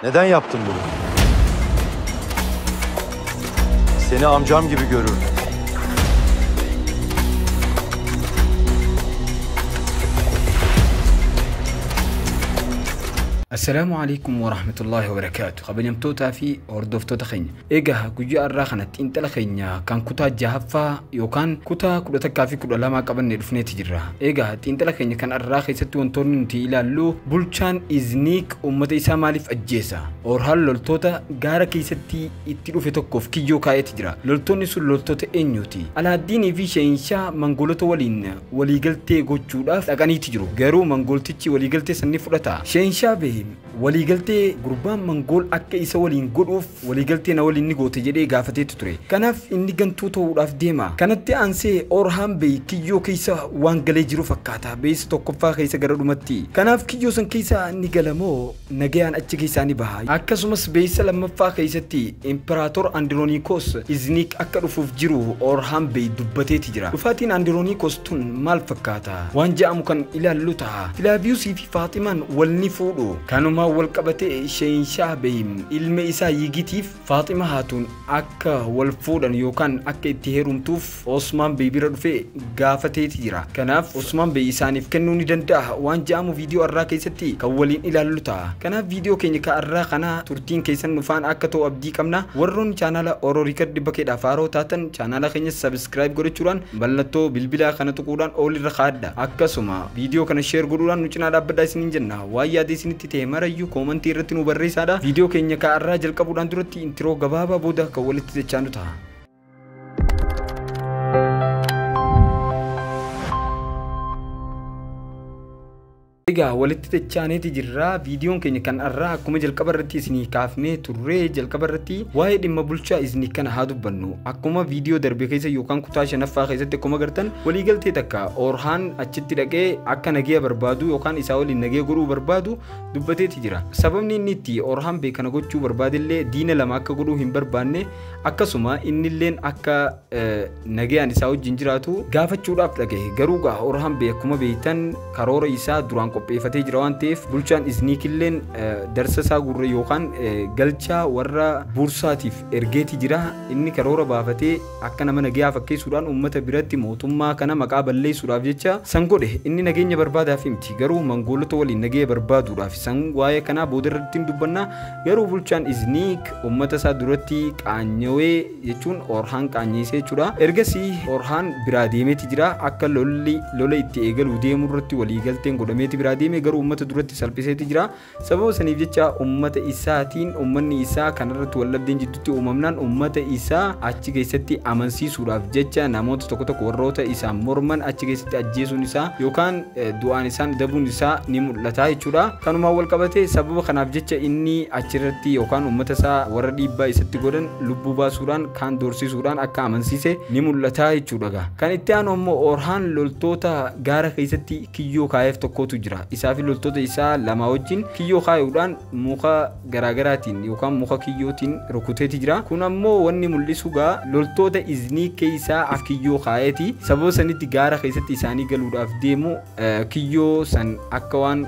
Neden yaptın bunu? Seni amcam gibi görürdüm. Assalaamu alaikum wa rahmatullahi wa barakaatu. Kabajamtootaa fi hordoftoota keenya. Egaa guyyaa har'aa kanatti xiinxala keenya kan kutaa jahaffaa yookaan kutaa 11 fi 12 qabannee dhufneeti jirra. Egaa xiinxala keenya kan har'aa keessatti wantoonni nuti ilaallu bulchaan Izniik uummata isaa maaliif ajjeesa? Orhaan loltoota gaara keessatti itti dhufe tokkoof kiyyoo kaa'eeti jira. Loltoonni sun loltoota eenyuti? Alaaddiinii fi Sheenshaa mangolota waliin waliigaltee gochuudhaaf dhaqaniiti jiru. Garuu mangoltichi waliigaltee san ni fudhata. Sheenshaa behe waliigaltee gurbaan mangool akka isa waliin godhuuf waliigaltee na waliin ni goote jedhee gaafateetu ture. Kanaaf inni gantuu ta'uudhaaf deema. Kanatti aansee Orhaan Bey kiyyoo keessa waan galee jiru fakkaata. Beessa tokkoffaa keessa gara dhumatti. Kanaaf kiyyoo san keessa ni galamoo nagayaan achi keessaa ni baha. Akkasumas beessa lammaffaa keessatti Imperaator Androonikos Izniik akka dhufuuf jiru Orhaan Bey dubbateeti jira. Dhufaatiin Androonikos tun maal fakkaata? Waan ja'amu kan ilaallu ta'a. Filaaviyuusii fi Faaximaan wal ni fuudhu. Kanumaa wal qabatee Sheenshaa Beyim ilma isaa Yigitiif Faaxima Haatuun akka wal fuudhan yookaan akka itti heerumtuuf Osmaan Bey bira dhufee gaafateeti jira. Kanaaf Osmaan Bey isaaniif kennuu ni danda'a waan ja'amu viidiyoo har'aa keessatti kan waliin ilaallu ta'a. Kanaaf viidiyoo keenya kan har'aa kana turtiin keessan nufaan akka ta'u abdii qabna. Warroonni chaanaala Oro Record bakkeedhaaf haaroo taatan chaanaala keenya subscribe godhachuudhaan mallattoo bilbilaa kana tuquudhaan ol irra kaa'adha. Akkasuma viidiyoo kana share godhuudhaan nu cinaa dhaabbadhaa isiniin jenna. Waan yaada isinitti ta'e marayyuu koomantii irratti nu barreessaadha. Viidiyoo keenya kan har'aa jalqabuudhaan duratti intiroo gabaabaa booda kan walitti dachaanu ta'a. Egaa walitti dachaaneeti jirra. Viidiyoon keenya kan har'aa akkuma jalqaba irratti isinii kaafnee turree jalqaba irratti waa'ee dhimma bulchaa Izniik kana haa dubbannu. Akkuma viidiyoo darbe keessa yookaan kutaa shanaffaa keessatti akkuma agartan waliigaltee takka Orhaan achitti dhaqee akka nagaya barbaadu yookaan isaa waliin nagaya godhuu barbaadu dubbateeti jira. Sababni inni itti Orhaan Bey kana gochuu barbaadellee diina lama akka godhuu hin barbaanne akkasuma innilleen akka nagayaan isaa wajjin jiraatu gaafachuudhaaf dhaqe. Garuu gaa Orhaan Bey akkuma beektan karoora isaa duraan qopheeffatee jira waan ta'eef bulchaan Izniikilleen darsa isaa gurra yookaan galchaa warra buursaatiif ergeeti jira. Inni karoora baafatee akka nama nagayaa fakkeessuudhaan uummata biratti mootummaa kana maqaa balleessuudhaaf jecha san godhe. Inni nageenya barbaadaaf miti, garuu mangoolota waliin nagaya barbaaduudhaaf san waa'ee kanaa booda irratti hin dubbanna. Garuu bulchaan Izniik uummata isaa duratti qaanyawee jechuun Orhaan qaanyeessee jechuudha. Ergasii Orhaan biraa deemeeti jira. Akka lolli lola itti eegaluu deemuu irratti waliigalteen godhameeti biraa deeme, garuu uummata duratti salphiseeti jira. Sababa saniif jecha uummata isaatiin uummanni isaa kanarratti wallabdeen jidduutti uumamnaan uummata isaa achi keessatti amansiisuudhaaf jecha namoota tokko tokko warroota isaan morman achi keessatti ajjeesuun isaa yookaan du'aan isaan dabuun isaa ni mul'ata jechuudha. Kanumaan wal qabatee sababa kanaaf jecha inni achirratti yookaan uummata isaa warra dhiibbaa isatti godhan lubbuu baasuudhaan kaan doorsisuudhaan akka amansiise ni mul'ata jechuudha. Kan itti aanu ammoo Orhaan loltoota gaara keessatti kiyyoo kaa'eef tokkotu jira. Isaa fi loltoota isaa lama wajjin kiyyoo kaayuudhaan muka garaagaraatiin yookaan muka kiyyootiin rukuteeti jira. Kun ammoo wanni mul'isu gaa loltoota Izniik keessaa kiyyoo kaa'eeti. Sababa sanitti gaara keessatti isaanii galuudhaaf deemu kiyyoo san akka waan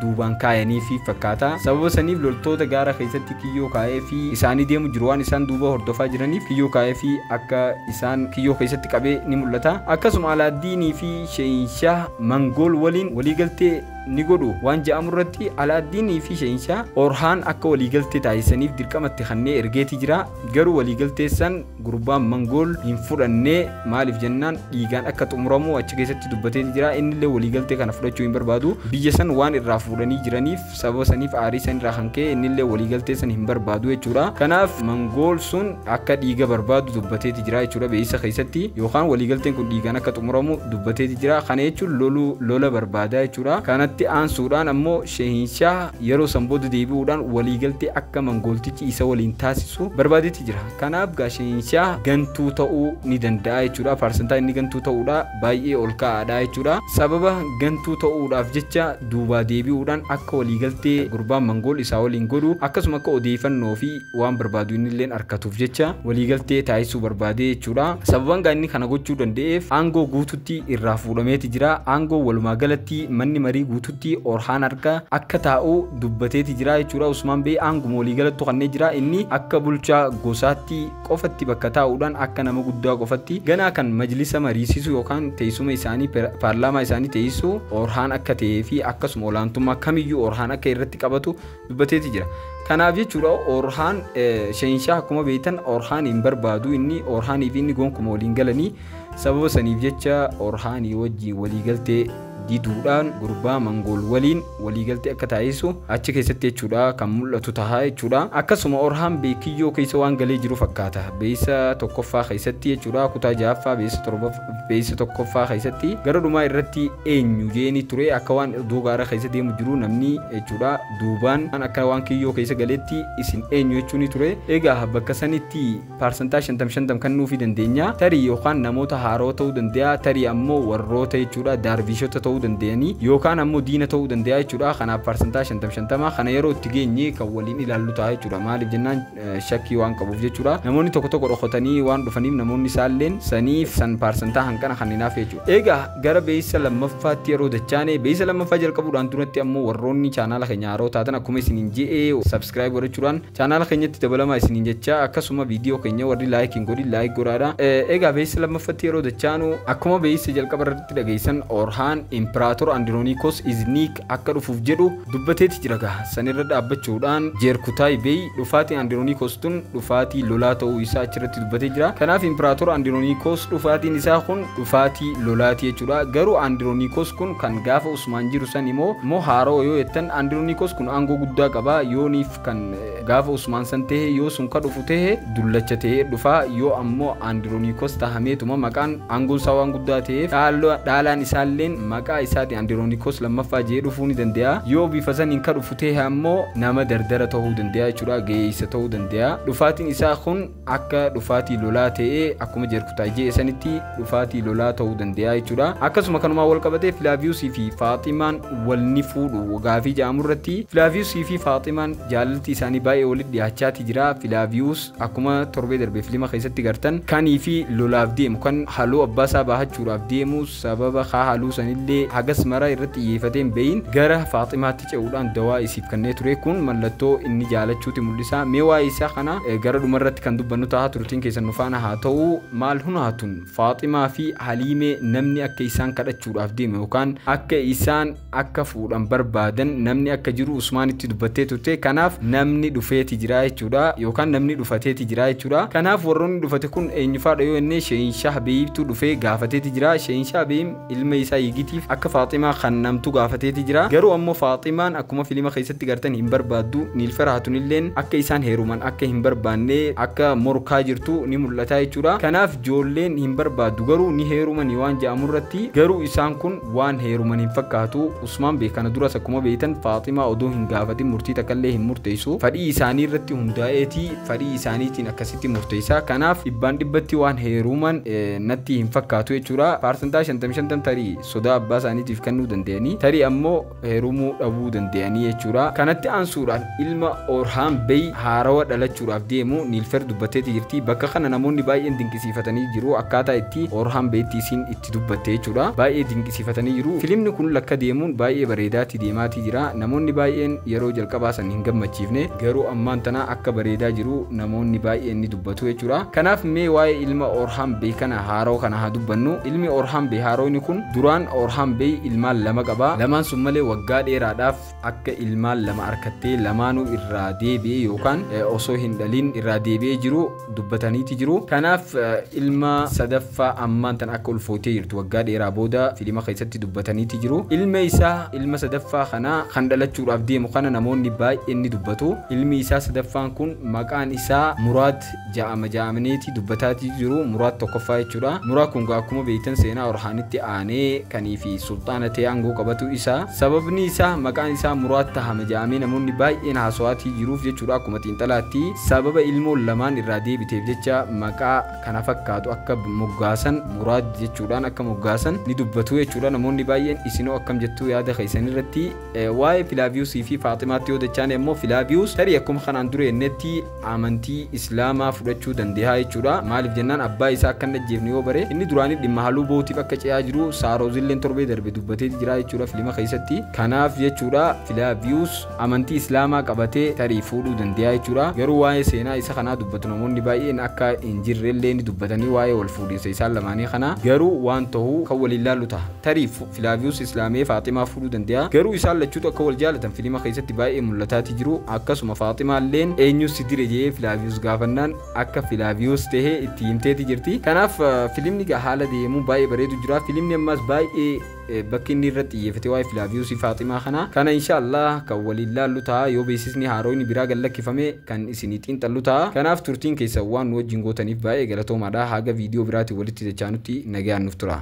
duubaan kaayanii fi fakkaata. Sababa saniif loltoota gaara keessatti kiyyoo kaa'ee fi isaanii deemu jiru waan isaan duuba hordofaa jiraniif kiyyoo kaa'ee fi akka isaan kiyyoo keessatti qabee ni mul'ata. Akkasuma Alaaddiinii fi Sheenshaa Mangool waliin waliigaltee ni godhu waan ja'amu irratti Alaaddiinii fi Sheenshaa Orhaan akka waliigaltee taasisaniif dirqamatti kannee ergeeti jira. Garuu waliigaltee san gurbaan Mangool hin fudhannee, maaliif jennaan dhiigaan akka xumuramu achi keessatti dubbateeti jira. Innillee waliigaltee kana fudhachuu hin barbaadu. Biyya san waan irraa fuudhanii jiraniif sababa saniif aarii san irraa kan ka'e innillee waliigaltee san hin barbaadu jechuudha. Kanaaf Mangool sun akka dhiiga barbaadu dubbateeti jira jechuudha. Beeksisa keessatti yookaan waliigalteen kun dhiigaan akka xumuramu dubbateeti jira. Kana jechuun lola barbaada jechuudha. Kanatti aansuudhaan ammoo Sheenshaa yeroo san booda deebi'uudhaan waliigaltee akka mangooltichi isa waliin taasisu barbaadeeti jira. Kanaaf gaa Sheenshaa gantuu ta'uu ni danda'a jechuudha. Paarsantaa inni gantuu ta'uudha baay'ee ol ka'aadha jechuudha. Sababa gantuu ta'uudhaaf jecha duubaa deebi'uudhaan akka waliigaltee gurbaan Mangool isaa waliin godhu akkasuma akka odeeffannoo fi waan barbaadu innilleen harkatuuf jecha waliigaltee taasisuu barbaade jechuudha. Sababaan gaa inni kana gochuu danda'eef aangoo guututti irraa fuudhameeti jira. Aangoo walumaa galatti manni marii guututti Orhaan harka akka taa'u dubbateeti jira jechuudha. Usmaan Bey aanguma waliigalattu kannee jira. Inni akka bulchaa gosaatti qofatti bakka taa'uudhaan akka nama guddaa qofatti ganaa kan majlisa mariisisu yookaan teessuma isaanii paarlaamaa isaanii teessisu Orhaan akka ta'ee fi akkasuma olaantummaa kamiyyuu Orhaan akka irratti qabatu dubbateeti jira. Kanaaf jechuudha Orhaan Sheenishaa akkuma beektan Orhaan hin barbaadu. Inni Orhaanii fi inni gonkuma waliin galanii sababa saniif jecha Orhaanii wajjin waliigaltee diduudhaan gurbaa Mangool waliin waliigaltee akka taasisu achi keessatti jechuudha kan mul'atu tahaa jechuudha. Akkasuma Orhaan Beekiyyoo keessa waan galee jiru fakkaata. Beessa tokkoffaa keessatti jechuudha kutaa ja'affaa beessa tokkoffaa keessatti gara dhumaa irratti eenyu jeeni ture akka waan iddoo gaara keessa deemu jiru namni jechuudha duubaan akka waan kiyyoo keessa galeetti isin eenyu jechuun ture. Egaa bakka sanitti paarsantaa 50-50 kan nuufi dandeenya. Tarii yookaan namoota haaroo ta'uu danda'a, tarii ammoo warroota jechuudha daarviishota ta'uu danda'anii yookaan ammoo diina ta'uu danda'a jechuudha. Kanaaf paarsantaa 50-50 kana yeroo itti geenye kan waliin ilaallu ta'a jechuudha. Maaliif jennaan shakkii waan qabuuf jechuudha. Namoonni tokko tokko dhokotanii waan dhufaniif namoonni isaalleen saniif san paarsantaa hanqana kan hinaaf jechuudha. Egaa gara beessa lammaffaatti yeroo dachaane beessa lammaffaa jalqabuudhaan duratti ammoo warroonni chaanaala keenya haaroo taatan akkuma isiniin je'ee subscribe godhachuudhaan chaanaala keenyatti dabalamaa isiniin jecha akkasuma viidiyoo keenya warri like hin godhin like godhaadha. Egaa beessa lammaffaatti yeroo dachaanu akkuma beessa jalqaba irratti dhageessan Orhaan Imperator Andronikos Iznik akka dhufuuf jedhu dubbateeti jira gaa. Sanirra dhaabbachuudhaan Jeerkutaay Bey dhufaatii Andronikos tun dhufaatii lolaa ta'uu isaa achirratti dubbatee jira. Kanaaf Imperator Andronikos dhufaatiin isaa kun dhufaatii lolaati jechuudha. Garuu Andronikos kun kan gaafa Usmaan jiru san immoo haaroo yoo jettan Andronikos kun aangoo guddaa qaba. Yooniif kan gaafa Usmaan san ta'e yoo sun ka dhufu ta'e dullacha ta'ee dhufa. Yoo ammoo Andronikos tahameetuma maqaan aangoon isaa waan guddaa ta'eef dhaalaan isaalleen maqaa isaati Andronikos lammaffaa jee dhufuu ni danda'a. Yoo bifa saniin ka dhufu ta'e ammoo nama dardara ta'uu danda'a jechuudha, geessa ta'uu danda'a. Dhufaatiin isaa kun akka dhufaatii lolaa ta'ee akkuma Jeerkutaay jee sanitti dhufaatii lolaa ta'uu danda'a jechuudha. Akkasuma kanumaa wal qabatee Filaaviyoosii fi Faaximaan wal ni fuudhu gaafii jedhamu irratti Filaaviyoosii fi Faaximaan jaalalti isaanii baay'ee walitti dhiyaachaati jira. Filaaviyoos akkuma torbee darbe filima keessatti gartan kanii fi lolaaf deemu kan halluu abbaasaa baahachuudhaaf deemu sababa halluu sanillee hagas mara irratti xiyyeeffatee hin beeyin gara Faaximaatti ce'uudhaan dawaa isiif kennee ture. Kun mallattoo inni jaalachuuti mul'isa. Mee waa'ee isaa kana gara dhumarratti kan dubbannu ta'a. Turtiin keessan nu faana haa ta'u. Maal hunaatun Faaximaa fi Haliimee namni akka isaan kadhachuudhaaf deemu yookaan akka isaan akka fuudhan barbaadan namni akka jiru Usmaanitti dubbattee turte. Kanaaf namni dhufeeti jira jechuudha yookaan namni dhufateeti jira jechuudha. Kanaaf warroonni dhufate kun eenyufaadha yoo jenne Sheenishaa Beeyibtu dhufee gaafateeti jira. Sheenishaa Beeyim ilma isaa Yigitiif akka Faaximaa kan namtu gaafateeti jira. Garuu ammoo Faaximaan akkuma filima keessatti gartan hin barbaaddu. Niilfer Haatunilleen akka isaan heeruman akka hin barbaanne akka morkaa jirtu ni mul'ata jechuudha. Kanaaf ijoolleen hin barbaaddu garuu ni heerumanii waan jedhamu irratti garuu isaan kun waan heeruman hin fakkaatu. Usmaan Bey kana duras akkuma beektan Faaximaa odoo hin gaafatin murtii takkallee hin murteessu. Fadhii isaanii irratti hundaa'eeti fadhii isaaniitiin akkasitti murteessa. Kanaaf 100% waan heeruman natti hin fakkaatu jechuudha. Paarsantaa 50-50 tarii sodaa abbaa isaaniitiif kennuu danda'anii tarii ammoo heerumuu dhabuu danda'anii jechuudha. Kanatti aansuudhaan ilma Orhaan Bey haarawa dhalachuudhaaf deemu Niilfer dubbatteeti jirti. Bakka kana namoonni baay'een dinqisiifatanii jiru akkaataa itti Orhaan Beyitti isiin itti dubbatte jechuudha. Baay'ee dinqisiifatanii jiru. Filimni kun lakka deemuun baay'ee bareedaatti deemaatii jira. Namoonni baay'een yeroo jalqabaa san hin gammachiifne garuu ammaan tana akka bareedaa jiru namoonni baay'een ni dubbatu jechuudha. Kanaaf mee waa'ee ilma Orhaan Bey kana haaroo kana haa dubbannu. Ilmi Orhaan Bey haarooni kun duraan Orhaan Bey ilmaan lama qaba. Lamaan sun malee waggaa dheeraadhaaf akka ilmaan lama harkattee lamaanuu irraa deebi'ee yookaan osoo hin dhalin irraa deebi'ee jiru dubbataniiti jiru. Kanaaf ilma sadaffaa ammaan tan akka ulfootee jirtu waggaa dheeraa booda filima keessatti dubbataniiti jiru. Ilma isaa ilma sadaffaa kana kan dhalachuudhaaf deemu kana namoonni baay'een ni dubbatu. Ilmi isaa sadaffaan kun maqaan isaa Muraad ja'ama ja'amneeti dubbataati jiru. Muraad tokkoffaa jechuudha. Muraad kun akkuma beektan seenaa Orhaanitti aanee kanii fi sulxaana ta'ee aangoo qabatu isaa. Sababni isaa maqaan isaa Muraad tahama ja'amee namoonni baay'een haasawaatii jiruuf jechuudha. Akkuma xiinxalaatti sababa ilmoon lamaan irraa deebiteef jecha maqaa kana fakkaatu akka moggaasan Muraad jechuudhaan akka moggaasan ni dubbatu jechuudha. Namoonni baay'een isinoo akkam jettuu yaada keessan irratti waa'ee Filaaviyoosii fi Faaximaatti yoo dachaane ammoo Filaaviyoos tarii akkuma kanaan dura jennetti amantii Islaamaa fudhachuu danda'a jechuudha. Maaliif jennaan abbaa isaa akka hin ajjeefne yoo bare inni duraanii dhimma halluu bootiif akka ce'aa jiru Saaroozilleen torbee darbe dubbatee jira jechuudha filima keessatti. Kanaaf jechuudha Filaaviyuus amantii Islaamaa qabatee tarii fuudhuu danda'a jechuudha. Garuu waa'ee seenaa isa kanaa dubbatu namoonni baay'een akka hin jirrellee ni dubbatanii waa'ee wal fuudhinsa isaan lamaanii kana, garuu waan ta'uu kan waliin laallu ta'a. Tarii Filaaviyuus Islaamee Faaximaa fuudhuu danda'a. Garuu isaan lachuutu akka wal jaalatan filima keessatti baay'ee mul'ataati jiru. Akkasuma Faaximaalleen eenyu si dire jedhee Filaaviyuus gaafannaan akka Filaaviyuus tahee itti himteeti jirti. Kanaaf filimni haala deemuu baay'ee bareedu jira. Filimni ammas baay'ee bakki inni irratti xiyyeeffate waa'ee Filaaviyuusii Faaximaa kana. Kana inshaallah kan waliin laallu ta'a. Yoo beeksisni haaroonni biraa gad lakkifame kan isinii xiinxallu ta'a. Kanaaf turtiin keessan waan nu wajjin gootaniif baay'ee galatoomaadha. Haga viidiyoo biraatiin walitti dachaanutti nagaan nuuf tura.